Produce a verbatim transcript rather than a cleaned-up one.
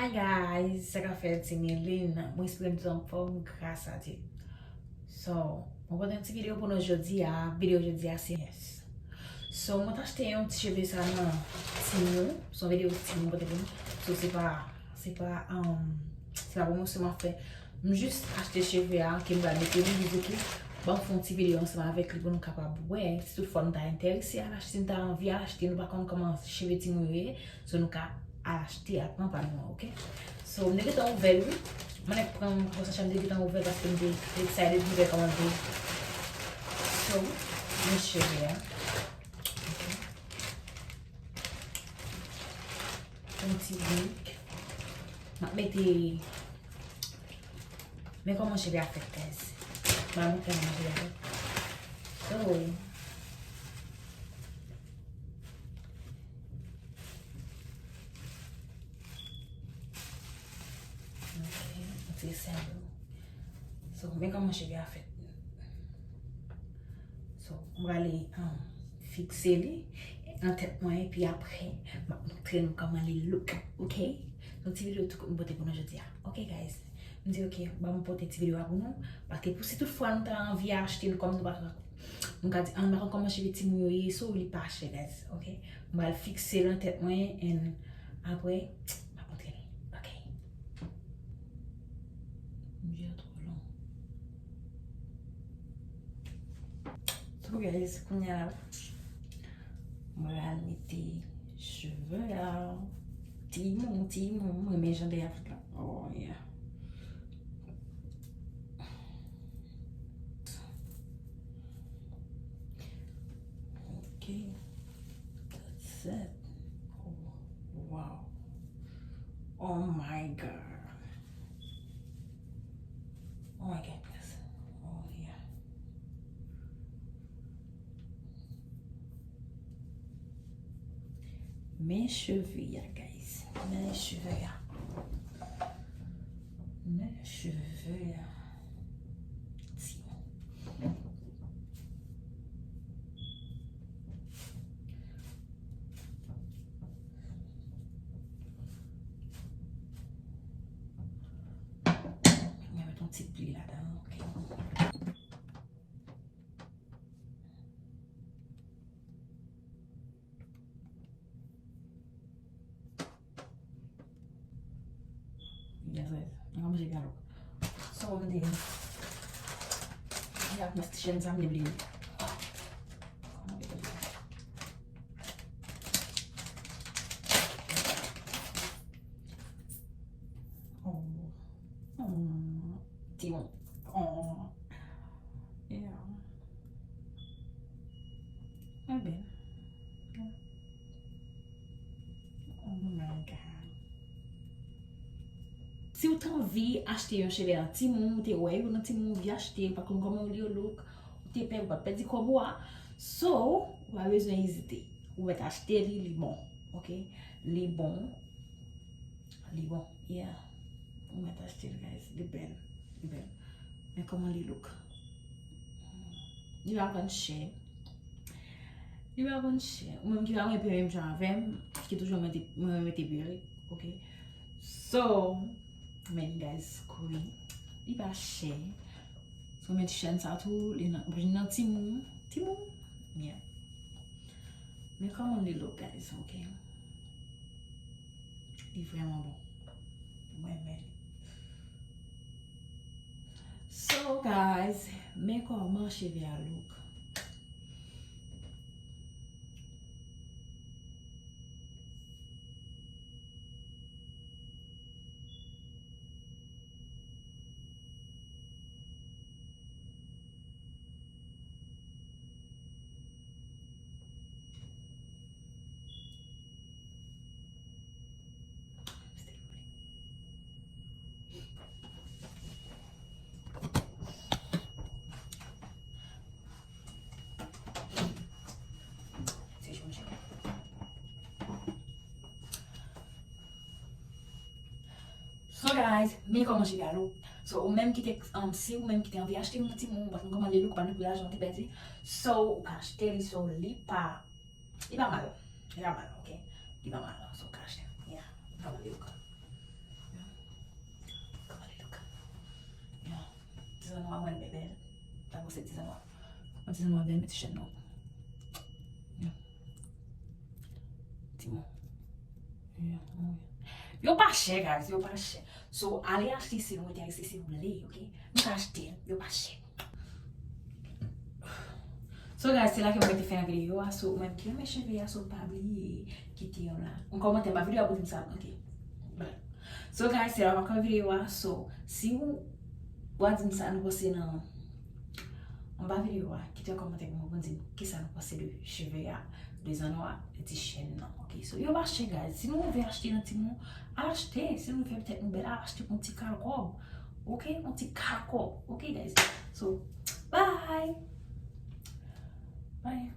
Hi guys, sa k ap fèt, se Meline. Mwen espere nou tout anfòm, gras a Dye. So, mwen pote yon ti videyo pou nou jodi a. Videyo jodi a se yes. So, mwen t achte yon ti cheve sa nan Temu. Se yon videyo Temu mwen pote pou nou. So, se pa, se pa, um, se pa pwomosyon m ap fè. M jis achte cheve a, ke m pral mete li, m di, "Ok, ban m fè yon ti videyo ansanm avèk li pou nou kapab wè si toutfwa nou ta enterese al achte, nou ta anvi al achte, nou pa konn kòman cheve Temu yo ye." So, nou ka al achte, al pran pa nou an, oke? So, m te gentan ouvè l, wi. Mwen nèk pran konsantrasyon, m te gentan ouvè l paske m te excited pou wè kòman l te. So, men cheve a. Oke. Yon ti wig. M ap mete, men kòman cheve a fèt, guys. M ap montre kòman cheve a fèt. So, Ok, yon ti sèl. So, men kòman cheve a fèt. So, m prale, um, fikse li nan tèt mwen, epi apre, m ap montre nou kòman li look, oke? Yon ti videyo tou kout m pote pou nou jodi a. Oke, guys. M di, oke, ban m pote ti videyo a pou nou. Paske pou si toutfwa nou ta anvi achte l, kòm nou pa Nou ka di, ah, m pa konn kòman cheve Temu yo ye, so li pa chè, guys, oke? M pral fikse l nan tèt mwen, and apre, m ap montre nou, oke? Videyo a twò long. So, guys, kounye a la, m pral mete cheve a. Temu, Temu, m renmen jan de a fèt la. Oh, yeah. Ok. That's it. Oh, wow. Oh my God. Oh my God, guys. Oh, yeah. Men cheve a, guys. Men cheve a. Men cheve a. Ti. Mwen met yon ti pli ladan, ok. Yes, guys. Mwen manje galop. So, m te. Ya, mwen ti chèn sa, m te bliye. Oh. Hmm. Ti moun. Oh. Yeah. Mwen bèl. Oh my God. Si w t anvi achte yon cheve nan Temu, ou te wè yo nan Temu, ou anvi achte, ou pa konn kòman yo look, ou te pè, ou pa pèdi kòb ou a. So, ou pa bezwen ezite. Ou mèt achte li, li bon. Ok? Li bon. Li bon, yeah. Ou mèt achte l, guys. Li bèl. Li bèl. Men kòman li look. Li pa vann chè. Li pa vann chè. Ou menm ki pa renmen pè menm jan avè m, ki toujou renmen mete, renmen mete perik, ok? So, men guys, kwi. Li pa chè. So, men ti chèn sa tou, li nan, li nan Temu. Temu? Yeah. Men kòman li look, guys, ok? Li vrèman bon. Mwen renmen li. So, guys, men kòman cheve a look. So guys, men kòman cheve a look. So ou menm ki te, um, si ou menm ki te anvi achte yon Temu, ou pa konn kòman li look, ou pa konn ki lajan ou te pèdi. So ou ka achte li, so li pa, li pa mal. Li pa mal, ok? Li pa mal, so ou ka achte. Yeah, li pa mal, li look. Se ti zanwa. Yon ti zanwa bèl, men ti chèn non. Ti moun. Yo pa chè, guys, yo pa chè. So, ale achte si nou enterese, si nou vle, ok? Nou ka achte, yo pa chè. So, guys, se la ke mwen te fè videyo a. So, ou menm ki renmen cheve a, so, pa bliye kite yon la. Yon kòmantè anba videyo a pou di m sa, ok? Bye. So, guys, se la mwen fè videyo a. So, si ou, ou a di m sa nou panse nan anba videyo a, kite yon kòmantè pou mwen pou di m kisa nou panse de cheve a, de zanno a, de ti chèn nan. Ok, so yo pa chè, guys. Si nou vle achte nan timoun, al achte. Si nou vle tèt nou bèl, al achte pou yon ti kal kòb. Ok, yon ti kal kòb. Ok, guys. So, bye. Bye.